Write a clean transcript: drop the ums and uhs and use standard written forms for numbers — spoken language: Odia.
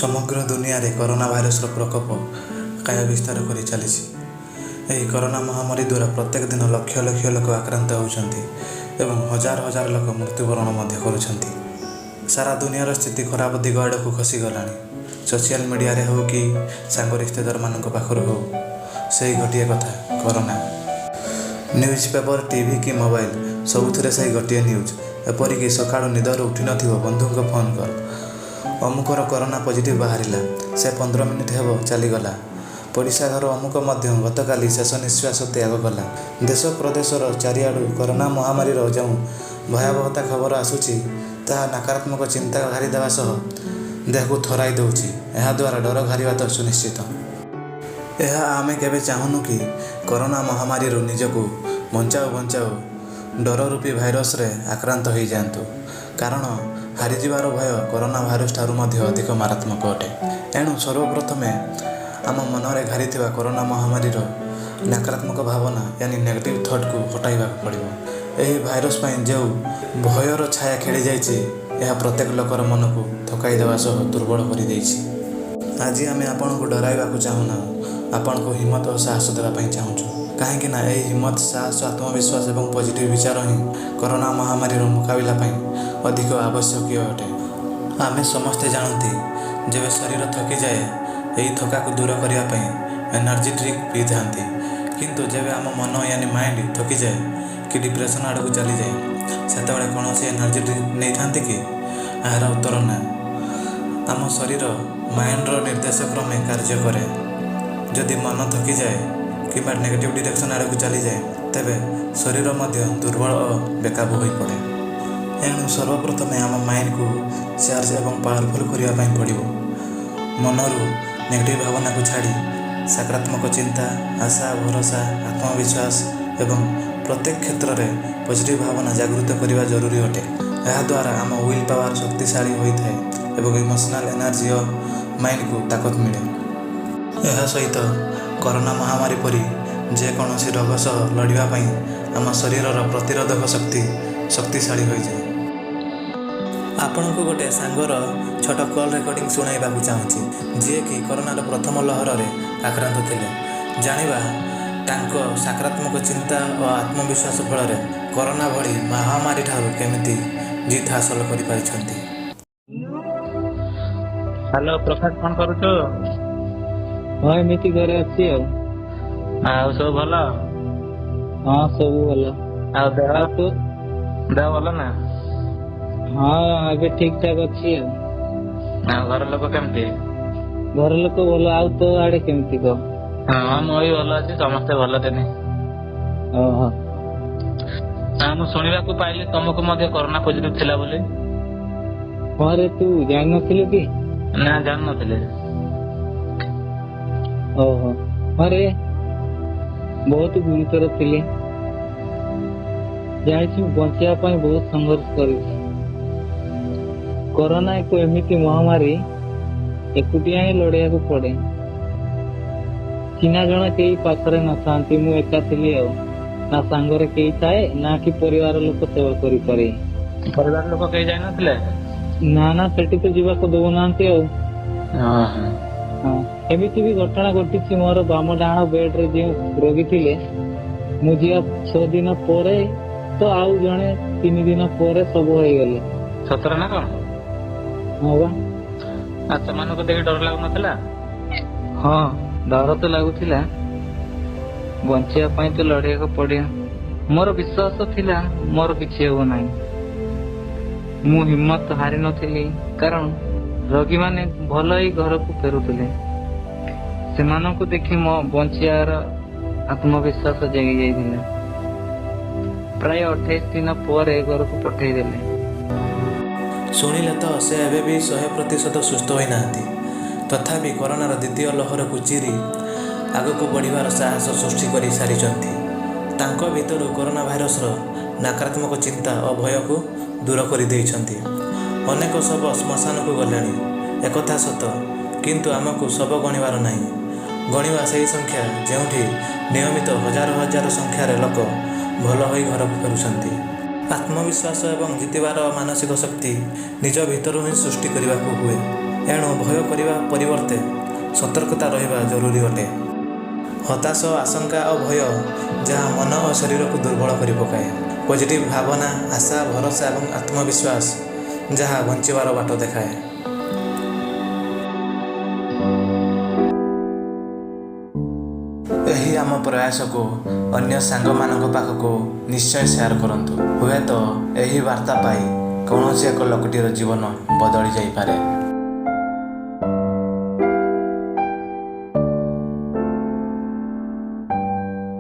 ସମଗ୍ର ଦୁନିଆରେ କରୋନା ଭାଇରସର ପ୍ରକୋପ କାୟା ବିସ୍ତାର କରି ଚାଲିଛି। ଏହି କରୋନା ମହାମାରୀ ଦ୍ୱାରା ପ୍ରତ୍ୟେକ ଦିନ ଲକ୍ଷ ଲକ୍ଷ ଲୋକ ଆକ୍ରାନ୍ତ ହେଉଛନ୍ତି ଏବଂ ହଜାର ହଜାର ଲୋକ ମୃତ୍ୟୁବରଣ ମଧ୍ୟ କରୁଛନ୍ତି। ସାରା ଦୁନିଆର ସ୍ଥିତି ଖରାପ ଦିଗ ଆଡ଼କୁ ଖସିଗଲାଣି। ସୋସିଆଲ ମିଡ଼ିଆରେ ହେଉ କି ସାଙ୍ଗ ରିଶ୍ତେଦାରମାନଙ୍କ ପାଖରୁ ହେଉ, ସେଇ ଗୋଟିଏ କଥା, କରୋନା। ନ୍ୟୁଜ୍ ପେପର, ଟିଭି କି ମୋବାଇଲ, ସବୁଥିରେ ସେଇ ଗୋଟିଏ ନ୍ୟୁଜ୍। ଏପରିକି ସକାଳୁ ନିଦରୁ ଉଠିନଥିବ, ବନ୍ଧୁଙ୍କ ଫୋନ୍ କଲ୍, ଅମୁକର କରୋନା ପଜିଟିଭ୍ ବାହାରିଲା, ସେ 15 ମିନିଟ୍ ହେବ ଚାଲିଗଲା। ପଡ଼ିଶା ଘର ଅମୁକ ମଧ୍ୟ ଗତକାଲି ଶେଷ ନିଶ୍ୱାସ ତ୍ୟାଗ କଲା। ଦେଶ ପ୍ରଦେଶର ଚାରିଆଡ଼ୁ କରୋନା ମହାମାରୀର ଯେଉଁ ଭୟାବହତା ଖବର ଆସୁଛି, ତାହା ନକାରାତ୍ମକ ଚିନ୍ତା ଘାରି ଦେବା ସହ ଦେହକୁ ଥରାଇ ଦେଉଛି। ଏହାଦ୍ୱାରା ଡର ଘାରିବା ତ ସୁନିଶ୍ଚିତ। ଏହା ଆମେ କେବେ ଚାହୁଁନୁ କି କରୋନା ମହାମାରୀରୁ ନିଜକୁ ବଞ୍ଚାଉ ବଞ୍ଚାଉ ଡର ରୂପୀ ଭାଇରସରେ ଆକ୍ରାନ୍ତ ହୋଇଯାଆନ୍ତୁ। କାରଣ ହାରିଯିବାର ଭୟ କରୋନା ଭାଇରସ ଠାରୁ ମଧ୍ୟ ଅଧିକ ମାରାତ୍ମକ ଅଟେ। ଏଣୁ ସର୍ବପ୍ରଥମେ ଆମ ମନରେ ଘାରିଥିବା କରୋନା ମହାମାରୀର ନକାରାତ୍ମକ ଭାବନା ୟାନି ନେଗେଟିଭ୍ ଥଟ୍କୁ ହଟାଇବାକୁ ପଡ଼ିବ। ଏହି ଭାଇରସ ପାଇଁ ଯେଉଁ ଭୟର ଛାୟା ଖେଳିଯାଇଛି, ଏହା ପ୍ରତ୍ୟେକ ଲୋକର ମନକୁ ଥକାଇ ଦେବା ସହ ଦୁର୍ବଳ କରିଦେଇଛି। ଆଜି ଆମେ ଆପଣଙ୍କୁ ଡରାଇବାକୁ ଚାହୁଁନାହୁଁ, ଆପଣଙ୍କୁ ହିମ୍ମତ ଓ ସାହସ ଦେବା ପାଇଁ ଚାହୁଁଛୁ। କାହିଁକି ନା ଏହି ହିମ୍ମତ, ସାହସ, ଆତ୍ମବିଶ୍ୱାସ ଏବଂ ପଜିଟିଭ୍ ବିଚାର ହିଁ କରୋନା ମହାମାରୀର ମୁକାବିଲା ପାଇଁ ଅଧିକ ଆବଶ୍ୟକୀୟ ଅଟେ। ଆମେ ସମସ୍ତେ ଜାଣନ୍ତି, ଯେବେ ଶରୀର ଥକିଯାଏ, ଏହି ଥକାକୁ ଦୂର କରିବା ପାଇଁ ଏନର୍ଜି ଡ୍ରିଙ୍କ ପିଇଥାନ୍ତି। କିନ୍ତୁ ଯେବେ ଆମ ମନ ୟାନି ମାଇଣ୍ଡ ଥକିଯାଏ କି ଡିପ୍ରେସନ୍ ଆଡ଼କୁ ଚାଲିଯାଏ, ସେତେବେଳେ କୌଣସି ଏନର୍ଜି ଡ୍ରିଙ୍କ ନେଇଥାନ୍ତି କି? ଏହାର ଉତ୍ତର ନା। ଆମ ଶରୀର ମାଇଣ୍ଡର ନିର୍ଦ୍ଦେଶ କ୍ରମେ କାର୍ଯ୍ୟ କରେ। ଯଦି ମନ ଥକିଯାଏ କିମ୍ବା ନେଗେଟିଭ୍ ଡିରେକ୍ସନ୍ ଆଡ଼କୁ ଚାଲିଯାଏ, ତେବେ ଶରୀର ମଧ୍ୟ ଦୁର୍ବଳ ଓ ବେକାବୁ ହୋଇପଡ଼େ। ଏଣୁ ସର୍ବପ୍ରଥମେ ଆମ ମାଇଣ୍ଡକୁ ଚାର୍ଜ ଏବଂ ପାୱାରଫୁଲ୍ କରିବା ପାଇଁ ପଡ଼ିବ। ମନରୁ ନେଗେଟିଭ୍ ଭାବନାକୁ ଛାଡ଼ି ସକାରାତ୍ମକ ଚିନ୍ତା, ଆଶା, ଭରସା, ଆତ୍ମବିଶ୍ୱାସ ଏବଂ ପ୍ରତ୍ୟେକ କ୍ଷେତ୍ରରେ ପଜିଟିଭ୍ ଭାବନା ଜାଗୃତ କରିବା ଜରୁରୀ ଅଟେ। ଏହାଦ୍ୱାରା ଆମ will power ଶକ୍ତିଶାଳୀ ହୋଇଥାଏ ଏବଂ ଇମୋସନାଲ୍ ଏନର୍ଜି ଓ ମାଇଣ୍ଡକୁ ତାକତ ମିଳେ। ଏହା ସହିତ କରୋନା ମହାମାରୀ ପରି ଯେକୌଣସି ରୋଗ ସହ ଲଢ଼ିବା ପାଇଁ ଆମ ଶରୀରର ପ୍ରତିରୋଧକ ଶକ୍ତି ଶକ୍ତିଶାଳୀ ହୋଇଯାଏ। ଆପଣଙ୍କୁ ଗୋଟେ ସାଙ୍ଗର ଛୋଟ କଲ୍ ରେକର୍ଡ଼ିଂ ଶୁଣାଇବାକୁ ଚାହୁଁଛି, ଯିଏକି କରୋନାର ପ୍ରଥମ ଲହରରେ ଆକ୍ରାନ୍ତ ଥିଲେ। ଜାଣିବା ତାଙ୍କ ସକାରାତ୍ମକ ଚିନ୍ତା ଓ ଆତ୍ମବିଶ୍ୱାସ ଫଳରେ କରୋନା ଭଳି ମହାମାରୀ ଠାରୁ କେମିତି ଜିତ୍ ହାସଲ କରିପାରିଛନ୍ତି। ହ୍ୟାଲୋ ପ୍ରକାଶ, କଣ କରୁଛୁ? ହଁ, ଏମିତି ଘରେ ଅଛି ଆଉ। ଆଉ ସବୁ ଭଲ? ହଁ, ସବୁ ଭଲ। ଆଉ ଦେହ? ଆଉ ତୁ? ଦେହ ଭଲ ନା? ହଁ, ଏବେ ଠିକ ଠାକ ଅଛି ଆଉ। ଆଉ ଘର ଲୋକ କେମିତି? ଘର ଲୋକ ଭଲ। ଆଉ ତୋ ଆଡେ କେମିତି କହ? ହଁ, ମୁଁ ବି ଭଲ ଅଛି। ସମସ୍ତେ ଭଲ ଥିଲେ। ଆଉ ମୁଁ ଶୁଣିବାକୁ ପାଇଲି ତମକୁ ମଧ୍ୟ କରୋନା ପଜିଟିଭ ଥିଲା ବୋଲି। ହଁ ରେ, ତୁ ଜାଣିନଥିଲୁ କି? ନା, ଜାଣିନଥିଲି। ଓହୋ, ହଁ ରେ, ବହୁତ ଗୁରୁତର ଥିଲି। ଜାଣିଛୁ, ମୁଁ ବଞ୍ଚିବା ପାଇଁ ବହୁତ ସଂଘର୍ଷ କରିଛି। କରୋନା ଏକ ଏମିତି ମହାମାରୀ, ଏକୁଟିଆ ହିଁ ଲଢିବାକୁ ପଡେ। ଚିହ୍ନା ଜଣା କେହି ପାଖରେ ନଥାନ୍ତି। ମୁଁ ଏକା ଥିଲି ଆଉ ନା ସାଙ୍ଗରେ କେହି ଥାଏ, ନା କି ପରିବାର ଲୋକ ସେବା କରିପାରେ। ପରିବାର ଲୋକ କେହି ଯାଇନଥିଲେ? ନା ନା, ସେଠି ତ ଯିବାକୁ ଦଉନାହାନ୍ତି ଆଉ। ହଁ, ଏମିତି ବି ଘଟଣା ଘଟିଛି, ମୋର ବାମ ଡାହାଣ ବେଡ ରେ ଯେଉଁ ରୋଗୀ ଥିଲେ, ମୁଁ ଯିବା 6 ଦିନ ପରେ ତ ଆଉ ଜଣେ 3 ଦିନ ପରେ ସବୁ ହେଇଗଲେ। ସତରେ ନା କଣ? ହଁ ବା। ଆଉ ସେମାନଙ୍କୁ ଦେଖି ଡର ଲାଗୁନଥିଲା? ହଁ, ଡର ତ ଲାଗୁଥିଲା। ବଞ୍ଚିବା ପାଇଁ ତ ଲଢିବାକୁ ପଡିବ। ମୋର ବିଶ୍ୱାସ ଥିଲା, ମୋର କିଛି ହେବ ନାହିଁ। ମୁଁ ହିମ୍ମତ ହାରି ନଥିଲି, କାରଣ ରୋଗୀମାନେ ଭଲ ହେଇ ଘରକୁ ଫେରୁଥିଲେ। ସେମାନଙ୍କୁ ଦେଖି ମୋ ବଞ୍ଚିବାର ଆତ୍ମବିଶ୍ୱାସ ଜାଗି ଯାଇଥିଲା। ପ୍ରାୟ 28 ଦିନ ପରେ ଘରକୁ ପଠେଇଦେଲେ। ଶୁଣିଲେ ତ, ସେ ଏବେ ବି 100% ସୁସ୍ଥ ହୋଇନାହାନ୍ତି। ତଥାପି କରୋନାର ଦ୍ୱିତୀୟ ଲହରକୁ ଚିରି ଆଗକୁ ବଢ଼ିବାର ସାହସ ସୃଷ୍ଟି କରି ସାରିଛନ୍ତି। ତାଙ୍କ ଭିତରୁ କରୋନା ଭାଇରସର ନକାରାତ୍ମକ ଚିନ୍ତା ଓ ଭୟକୁ ଦୂର କରିଦେଇଛନ୍ତି। ଅନେକ ଶବ ଶ୍ମଶାନକୁ ଗଲେଣି, ଏକଥା ସତ। କିନ୍ତୁ ଆମକୁ ଶବ ଗଣିବାର ନାହିଁ। ଗଣିବା ସେହି ସଂଖ୍ୟା, ଯେଉଁଠି ନିୟମିତ ହଜାର ହଜାର ସଂଖ୍ୟାରେ ଲୋକ ଭଲ ହୋଇ ଘରକୁ ଫେରୁଛନ୍ତି। ଆତ୍ମବିଶ୍ୱାସ ଏବଂ ଜିତିବାର ମାନସିକ ଶକ୍ତି ନିଜ ଭିତରୁ ହିଁ ସୃଷ୍ଟି କରିବାକୁ ହୁଏ। ଏଣୁ ଭୟ କରିବା ପରିବର୍ତ୍ତେ ସତର୍କତା ରହିବା ଜରୁରୀ ଅଟେ। ହତାଶ, ଆଶଙ୍କା ଓ ଭୟ ଯାହା ମନ ଓ ଶରୀରକୁ ଦୁର୍ବଳ କରି ପକାଏ। ପଜିଟିଭ୍ ଭାବନା, ଆଶା, ଭରସା ଏବଂ ଆତ୍ମବିଶ୍ୱାସ ଯାହା ବଞ୍ଚିବାର ବାଟ ଦେଖାଏ। ଏହି ଆମ ପ୍ରୟାସକୁ ଅନ୍ୟ ସାଙ୍ଗମାନଙ୍କ ପାଖକୁ ନିଶ୍ଚୟ ସେୟାର କରନ୍ତୁ। ହୁଏତ ଏହି ବାର୍ତ୍ତା ପାଇ କୌଣସି ଏକ ଲୋକଟିର ଜୀବନ ବଦଳି ଯାଇପାରେ।